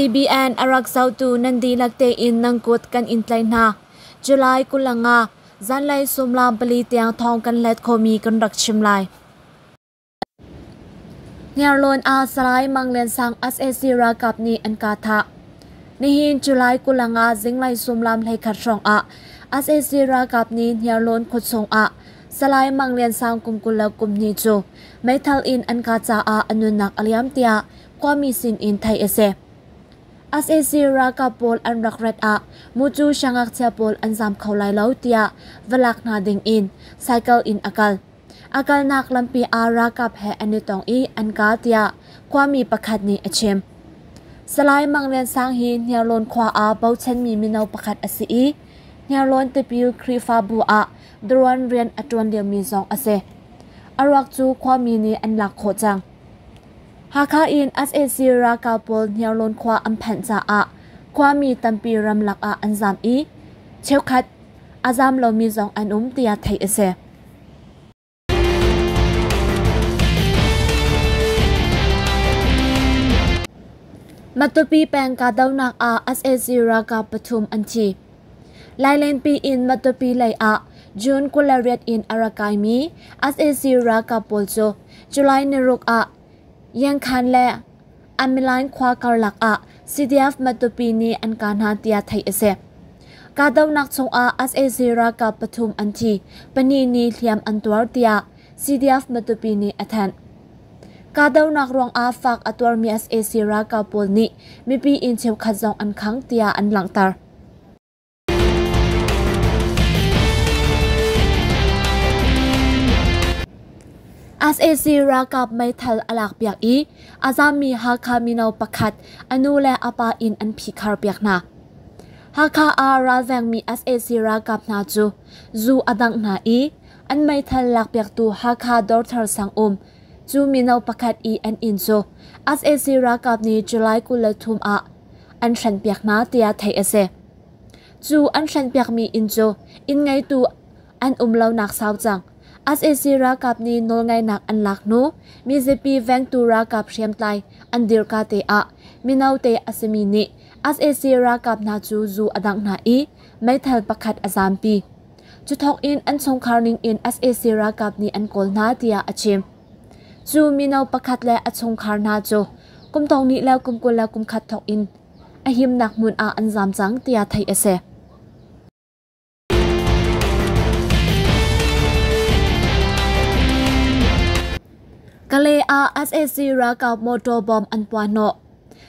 CBN a rak zohtu nan dihlak tein nan kut kan in tlaih hna. July 25, zanlei suimilam 4 tiang thawng kan hlet khomi kan rak chim lai. Hniarlawn ah Salai Mang Lian Sang sac ralkap nih an kah thah. Nihin July 25 zinglei suimilam 11 hrawng ah sac ralkap nih Hniarlawn khuachung ah Salai Mang Lian Sang kum 22 cu meithal in an kah caah a nunnak a liam tiah khuami sinin theih a si. Sac ralkap pawl an rak rat ah mucu siangngakchia pawl an zaam kho lai lo tiah va lak hna ding in cycle in a kal. A kalnak lampi ah ralkap he an i tong i an kah tiah khuami pakhat nih a chim. Salai Mang Lian Sang hi Hniarlawn khua ah bochanmi mino pakhat a si i Hniarlawn tipil Khrihfabu ah dawran rian a ṭuan liomi zong a si. A ruak cu khuami nih an lak khawh cang. Hakha in sac ralkap pawl Hniarlawn khua an phanh caah khuami tampi ramlak ah an zaam i cheukhat a zaam lomi zong an um tiah theih a si. Matupi peng kahdohnak ah sac ralkap pathum an thi. Lailenpi in Matupi lei ah June 28 in a rak kaimi sac ralkap pawl cu July niruk ah Yangkhan le Amilain khua karlak ah CDF Matupi nih an kah hna tiah theih a si. Kahdohnak chungah sac ralkap pathum an thi, pahnih nih hliam an tuar tiah CDF Matupi nih a thanh. Kahdohnak ruangah fak a tuarmi sac ralkap pawl nih mipi inn cheukhat zong an khang tiah an langhter. Sac ralkap meithal a lakpiak i a zaammi Hakha mino pakhat a nu le a pa inn an phihkhar piak hna. Hakha ah ralvengmi sac ralkap hna cu zu a dangh hna i an meithal lakpiaktu Hakha Dawrthar sang um cu mino pakhat i an inn cu sac ralkap nih July 23 ah an hrenhpiak hna tiah theih a si. Cu an hrenhpiakmi inn cu inn ngeitu an um lonak sau cang. Sac ralkap nih nawlngeihnak an lak hnu mizapi vengtu ralkap hriamtlai an dirka te ah mino te a simi nih sac ralkap hna cu zu a dangh hna i meithal pakhat a zaampi. Cu thawk in an chungkhar ning in sac ralkap nih an kawl hna tiah a chim. Cu mino pakhat le a chungkhar hna cu kum thong hnih le kum 20 le kum khat thawk in a himnak hmun ah an zaam cang tiah theih a si. Kalay ah sac ralkap motor bomb an puahhnawh.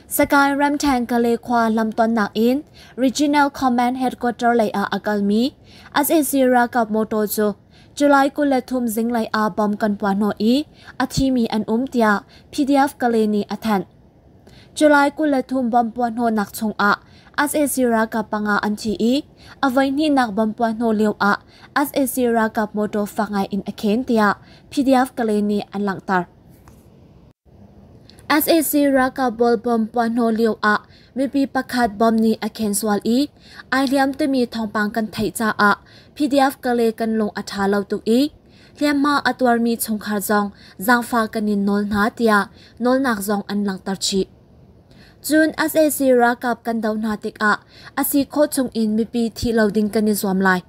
Sagaing ramṭhen Kalay khua lamtonnak in Regional Command Headquarter lei ah a kalmi sac ralkap motor cu July 23 zinglei ah bomb kan puahhnawh i a thimi an um tiah PDF Kalay nih a thanh. July 23 bomb puahhnawhnak chungah sac ralkap panga an thi i a voihnihnak bomb puahhnawh lio ah sac ralkap motor fak ngai in a khen tiah PDF Kalay nih an langhter. Sac ralkap pawl bomb puahhnawh lio ah mipi pakhat bomb nih a khen sual i ai hliam timi thawngpang kan theih caah PDF Kalay kan lung a ṭha lo tuk i hliamhma a tuarmi chungkhar zong zaangfah kan in nawl hna tiah nawlnak zong an langhter chih. Cun sac ralkap kan doh hna tikah a si khawh chung in mipi thih lo ding kan i zuam lai.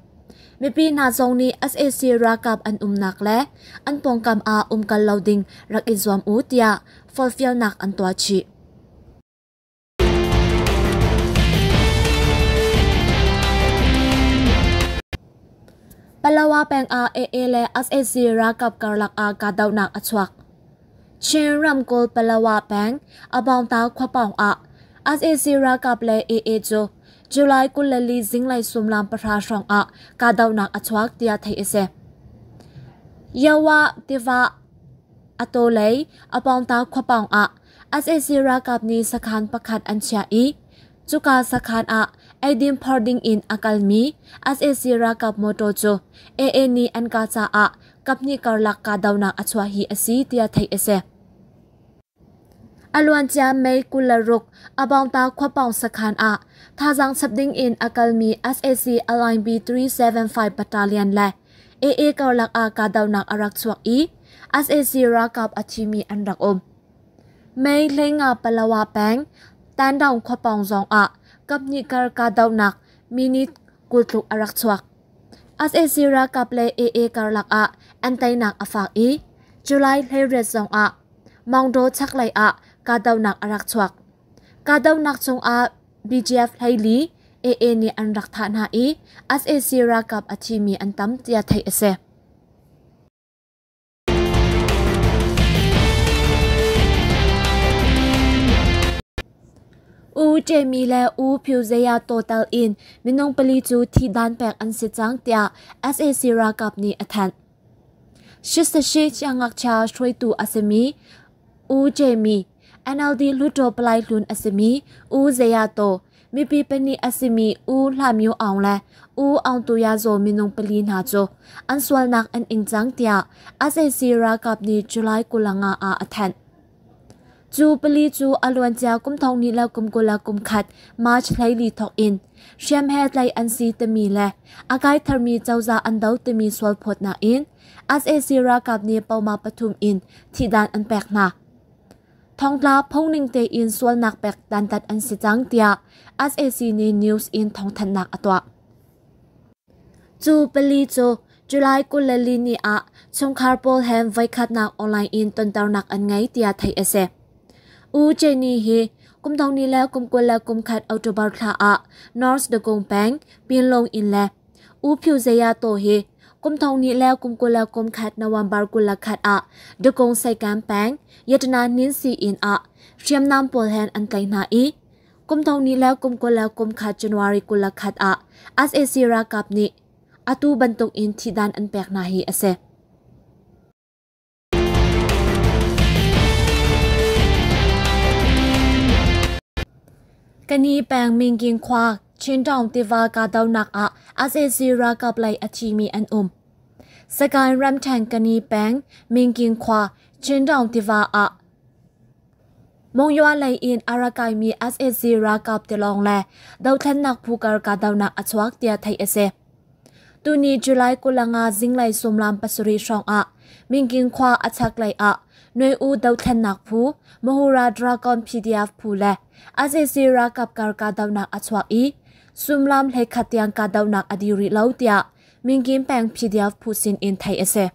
Mipi hna zong nih sac ralkap an umnak le an pawngkam ah umkal lo ding rak i zuam u tiah forhfialnak an tuah chih. Palawa peng ah AA le sac ralkap karlak ah kahdohnak a chuak. Chin ramkulh Palawa peng Abaungta khuapawng ah sac ralkap le AA cu July 24 zinglei suimilam 10 hrawng ah kahdohnak a chuak tiah theih a si. Yawa tiva a tawlei Abaungta khuapawng ah Sac ralkap nih sakhan pakhat an chiah i cuka sakhan ah eidin phor ding in a kalmi sac ralkap motor cu AA nih an kah caah kaphnih karlak kahdohnak a chuah hi a si tiah theih a si. A luancia May 26 Abaungta khuapawng sakhan ah thazaang chap ding in a kalmi sac Align B375 Battalion le AA karlak ah kahdohnak a rak chuak i sac ralkap a thimi an rak um. May 15 Palawa peng Tandaung khua pawng zong ah kaphnih kar kahdohnak minute 20 tluk a rak chuak. Sac ralkap le AA karlak ah an teinak a fak i July 18 zong ah Maungdaw chaklei ah kahdohnak a rak chuak. Kahdohnak chungah BGF 14 AA nih an rak thah hna i sac ralkap a thimi an tam tiah theih a si. U Ṭemi le U Phyu Zeya total in minung pali cu thihdan pek an si cang tiah sac ralkap nih a thanh. Shisashe siangngakchia hruaitu a simi U Ṭemi, NLD Hluttaw Palai hlun a simi U Zeya Taw, mipi pahnih a simi U Hla Myo Aung le U Aung Tuya Zaw minung pali hna cu an sualnak an ing cang tiah sac ralkap nih July 25 ah a thanh. Cu pali cu a luancia kum thong hnih le kum 21 March 14 thawk in hriam he tlaih an si timi le a kai tharmi cozah an do timi sualphawtnak in sac ralkap nih poma pathum in thihdan an pek hna. Thongtla phungning tein sualnak pek dantat an si cang tiah sac nih news in thawngthanhnak a tuah. Cu pali cu July 24 ni ah chungkhar pawl he voikhatnak online in tonternak an ngei tiah theih a si. U Jenny hi kum thong ni le kum 21 October thla ah North Dagon peng Pinlong in le U Phyu Zeya To hi kum thong ni le kum 21 November 21 ah Dagon Saikan peng Yatana Ninsi inn ah hriamnam pawl he an tlaih hna i kum thong ni le kum 21 January 21 ah sac ralkap nih atu bantuk in thihdan an pek hna hi a si. Kani peng Mingking khua Chintaung tiva kahdohnak ah sac ralkap lei a thimi an um. Sagaing ramṭhen Kani peng Mingking khua Chintaung tiva ah Monywa lei in a rak kaimi sac ralkap tilawng le dothlennak phu kar kahdohnak a chuak tiah theih a si. Tuni July 25 zinglei sawmlam pasarih hrawng ah Mingking khua a chaklei ah Nui-U dothlennak phu Mahura Dragon PDF phu le sac ralkap kar kahdohnak a chuak i sumlam 11 tiang kahdohnak a dih rih lo tiah Mingkin peng PDF phu sin in theih a si.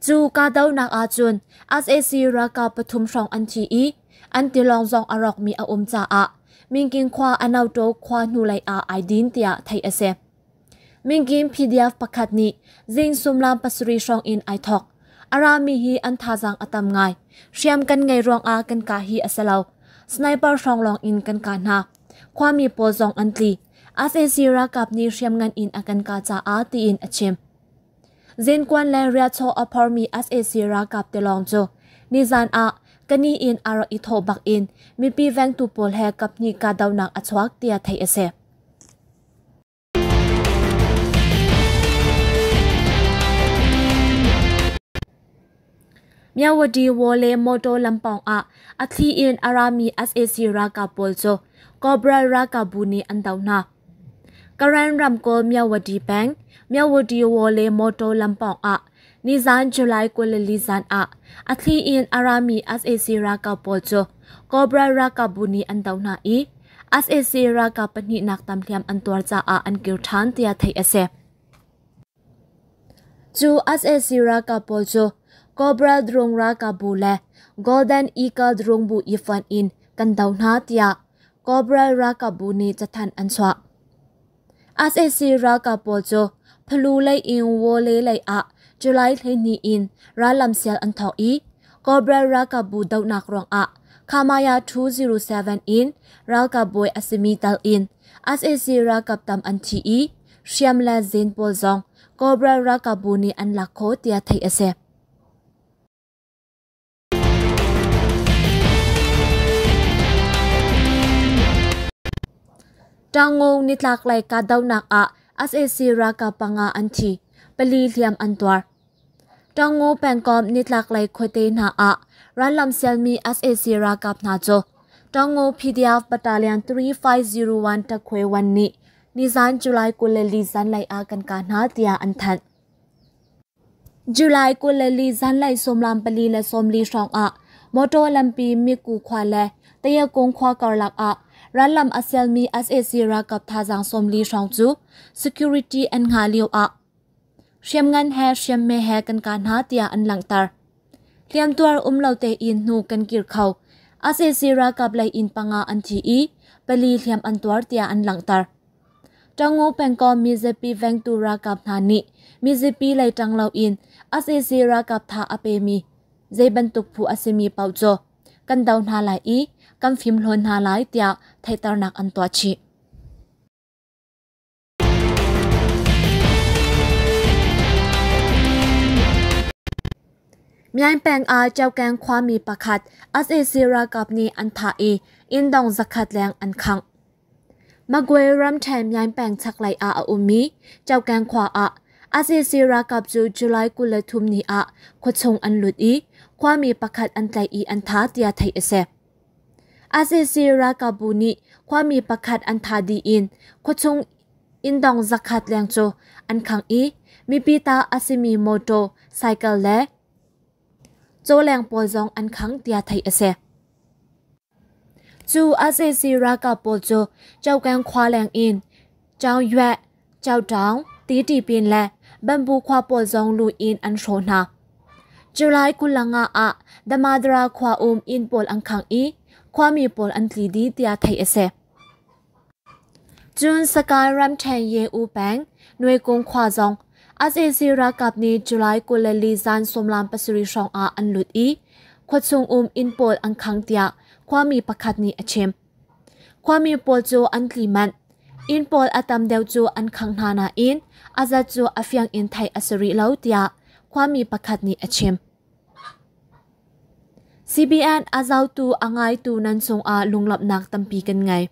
Cu kahdohnak ahcun sac ralkap pathum hrawng an thi i an tilawng zong a rawkmi a um caah Mingkin khua Anauto khua hnulei ah ai din tiah theih a si. Mingkin PDF pakhat nih zing sumlam pasarih hrawng in ai thawk. A rami hi an thazaang a tam ngai. Hriam kan ngei ruangah kan kah hi a si lo. Sniper hrawng lawng in kan kah hna. Khuami pawl zong an tli. Sac ralkap nih hriamngan in a kan kah caah tiin a chim. Zenkuan le riahchaw a phormi sac ralkap tilawng cu nizan ah kani in a rak i thawh bak in mipi vengtu pawl he kaphnih kahdohnak a chuak tiah theih a si. Myawaddy Wale motor lampawng ah a thli in a rami sac ralkap pawl cu Cobra ralkap bu nih an doh hna. Karen ramkulh Myawaddy peng Myawaddy Wale motor lampawng ah nizan July 24 zan ah a thli in a rami sac ralkap pawl cu Cobra ralkap bu nih an doh hna i sac ralkap pahnihnak tam hliam an tuar caah an kir ṭhan tiah theih a si. Cu sac ralkap pawl cu Cobra drone ralkap bu le Golden Eagle drone bu i fonh in kan doh hna tiah Cobra ralkap bu nih cathanh an chuah. Sac ralkap pawl cu Phalu lei in Wole lei ah July 12 in rallam sial an thawk i Cobra ralkap bu dohnak ruangah Khamaya 207 in ralkap bawi a simi tal in sac ralkap tam an thi i hriam le zen pawl zong Cobra ralkap bu nih an lak khawh tiah theih a si. Ṭangngawng nitlaklei kahdohnak ah sac ralkap panga an thi, pali hliam an tuar. Ṭangngaw pengkomh nitlaklei khuate hna ah rallam sialmi sac ralkap hna cu Ṭangngaw PDF Battalion 3501 Takhwe 1 nih nizan July 24 zanlei ah kan kah hna tiah an thanh. July 24 zanlei sawmlam pali le 40 hrawng ah Motor lampi Miku khua le Tayakung khua karlak ah rallam a sialmi sac ralkap thazaang 40 hrawng cu security an hngah lio ah hriamngan he hriamhme he kan kah hna tiah an langhter. Hliamtuar um lo tein hnu kan kir kho. Sac ralkap lei in panga an thi i pali hliam an tuar tiah an langhter. Ṭangngu pengkomh mizapi vengtu ralkap hna nih mizapi lei ṭang loin sac ralkap tha a pemi zei bantuk phu a simi paoh cu kan do hna lai i kan fimhlawn hna lai tiah theihternak an tuah chih. Myaing peng ah Cokeng khuami pakhat sac ralkap nih an thah i inndong zakhat leng an khangh. Magwe ramṭhen Myaing peng chaklei ah a ummi Cokeng khua ah sac ralkap cu July 23 ni ah khuachung an lut i khuami pakhat an tlaih i an thah tiah theih a si. Sac ralkapbu nih khuami pakhat an thah dih in khuachung inndong zakhat leng cu an khangh i mipi ta a simi mawṭaw, cycle le cawleng pawl zong an khang tiah theih a si. Cu sac ralkap pawl cu Cokeng khua leng in Chaung-Yueh, Chautaung, Titipin le Bambu khua pawl zong lu in an hrawh hna. July 25 ah Damadara khua um inn pawl an khangh i khuami pawl an tli dih tiah theih a si. Cun Sakai ramṭhen Ye-U peng Nuekung khua zong sac ralkap nih July 24 zan 17 hrawng ah an lut i khuachung um inn pawl an khang tiah khuami pakhat nih a chim. Khuami pawl cu an tli manh. Inn pawl a tam deuh cu an khangh hna nain a zat cu a fiang in theih a si rih lo tiah khuami pakhat nih a chim. CBN a zohtu a ngaitu nan cungah lunglawmhnak tampi kan ngei.